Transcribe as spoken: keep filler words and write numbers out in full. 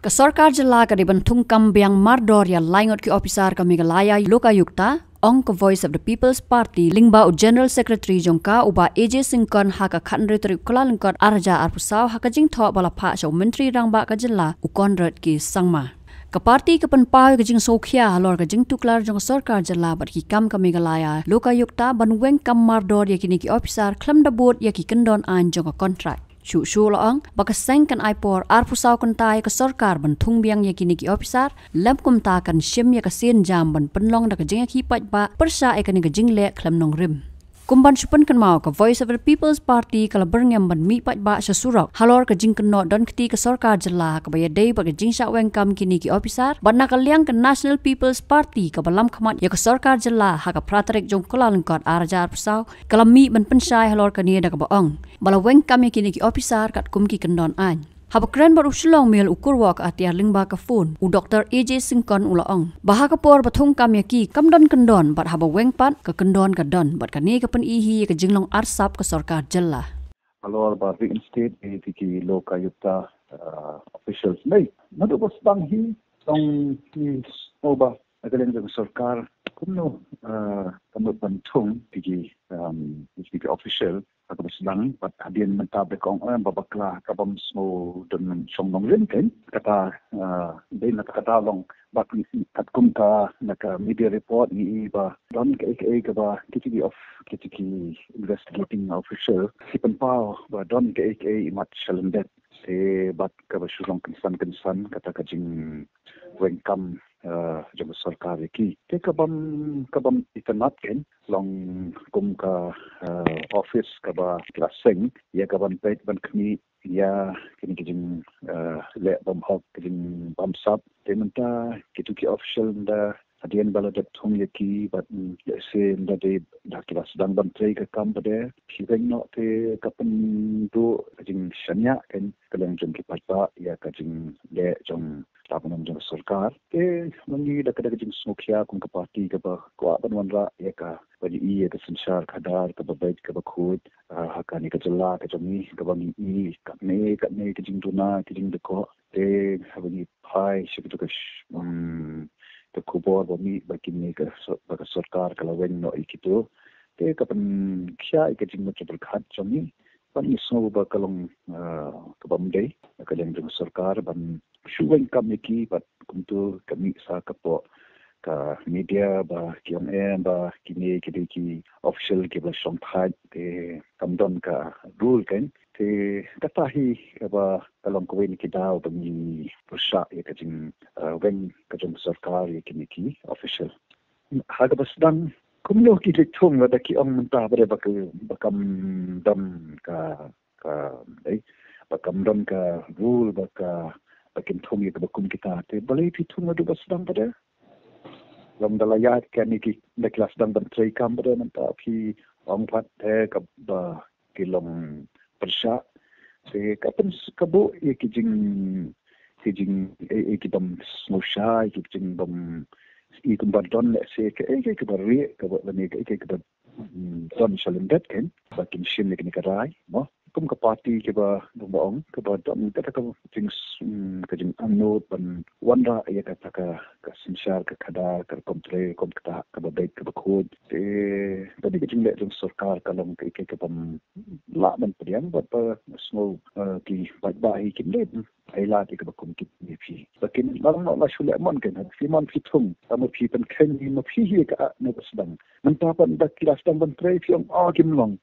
Ka sorkar jylla ka dei ban thung kam biang mardor ïa laingut ki ophisar ka Meghalaya Lokayukta, ong ka Voice of the People's Party lyngba u General Secretary jong ka u Bah A J Syngkon ha ka khathynriew tarik Kyllalyngkot arhajar arphew saw ha ka jingthoh ba la phah sha u Myntri Rangbah ka jylla u Conrad K Sangma. Ka party ka pynpaw ïa ka jingsngewkhia halor ka jingtuklar jong ka sorkar jylla bad ki kam ka Meghalaya Lokayukta ban weng kam mardor ïa kine ki ophisar khlem da bud ïa ki kyndon aiñ jong ka kontrak. Shuh shuh la ong ba ka seng kan ai por arphew saw kynta ïa ka sorkar ban thung biang ïa kine ki ophisar, lem kumta kan shim ïa ka sienjam ban pynlong da ka jingïakhih paidbah pyrshah ïa kane ka jingleh khlem nongrim. Kum ban shu pynkynmaw, ka Voice of the People's Party ka la byrngem ban mih paidbah sha surok halor ka jingkynnoh don kti ka sorkar jylla kaba ïadei bad ka jingshah weng kam kine ki ophisar, bad na ka liang ka National People's Party kaba lam khmat ïa ka sorkar jylla ha ka phra tarik jong Kyllalyngkot arhajar arphew saw, ka la mih ban pynshai halor kane da kaba ong ba la weng kam ïa kine ki ophisar katkum ki kyndon aiñ. Haba kren bad u Shillong Mail u Kurwok Atiar lyngba ka phone, u Doktor A J Syngkon u la ong ba ha ka por ba thung kam ïa ki kam don kyndon, bad haba weng pat ka kyndon ka don, bad kane ka pyni hi ïa ka jinglong arsap ka sorkar jylla. Halor ba reinstate ïa ki Lokayukta, uh, officials nei, naduh ba sdang hi, tang ki sngewbha na ka liang jong ka sorkar kumno, uh, ka mut ban thung ïa ki, um, ïa ki official ha kaba sdang, bad hadien mynta ba ka ong, eh, ba bakla ka bym sngew don shong nongrim kein. Kata, ah, dei na kata long, bad katkum ka na ka media report ngi i ba don kaei kaei kaba ki tiki of, ki tiki investigating official ki pynpaw ba don kaei kaei i mat shalyndet. Te bad kaba shu long kynsan kynsan kata ka jingweng kam, eh, jong ka sorkar ïa ki. Te ka bym, ka bym itynnad kein, long kum ka, eh, office kaba ki la seng ïa ka ban peit ban khmih ïa kine ki jing, eh, leh bym hok, ki jingbamsap. Te mynta kitu ki official ynda hadien ba la dep thung ïa ki bad, mm, lehse ynda dei da ki la sdang ban trei ka kam pat de, ki weng noh te ka pynduh ka jingshaniah kein ka liang jong ki paidbah ïa ka jingleh jong la ban ong jong ka sorkar. Te ma ngi da ka, da ka jingsngewkhia kum ka party kaba kwah ban wanrah ïa ka, ba ngi i ïa ka synshar khadar kaba beit kaba khuid, ah, ha kane ka jylla ka jong ngi, kaba ngi i katne katne ka jingduna, ka jingdkhoh. Te haba ngi phai sha kitu ka sh-, um, ka khubor ba mih ba kine ka sor-, ba ka sorkar ka la weng noh ïa kitu, te ka pynkhia ïa ka jingmut jingpyrkhat jong ngi. Bad ngi sngew ba ka long, ah, ka bym dei na ka liang jong ka sorkar ban shu weng kam ïa ki, bad kumtu ka mih sa ka poh ka media ba ki ong em ba kine ki dei ki official kiba shong thait, te kam don ka rule kein. Te kata hi kaba ka long kawei na ki daw ba ngi pyrshah ïa ka jing, ah, weng ka jong ka sorkar ïa kine ki official. Ha kaba sdang kumno ki leit thung, lada ki ong mynta ba dei ba ka, ba kam don ka, ka, eh, ba kam don ka rule ba ka, ba kin thung ïa kaba kum kita, te balei phi thung naduh ba sdang pat de? Long da la ïaid kane ki, da ki la sdang ban trei kam pat de, mynta phi ong pat de kaba ki long pyrshah. Te ka pyn, ka buh ïa ki jing, ki jing, eh, eh, ki bym sngewshai, ki jing bym, i kumba don lehse kaei kaei kaba rieh, kaba lane kaei kaei kaba, mm, don shalyndet kein ba kin shim ïa kane ka rai, mo. Kum ka party kaba, ba ong, kaba don kata ka jing, mm, ka jingangnud ban wanrah ïa kata ka, ka synshar ka khadar, ka rukom trei, rukom ktah kaba beit kaba khuid. Te kane ka jingleh jong sorkar ka long kaei kaei kabym lah ban pdiang, bad ba sngew, eh, ki paidbah hi kim leh ai lad ïa kaba kum kine phi. Ba kin lang noh la shu leh mon kein, ha phi mon phi thung, tang ma phi pynkheiñ hi ma phi hi ka, ah, na ba sdang. Mynta pat da ki la sdang ban trei phi ong, oh, kim long.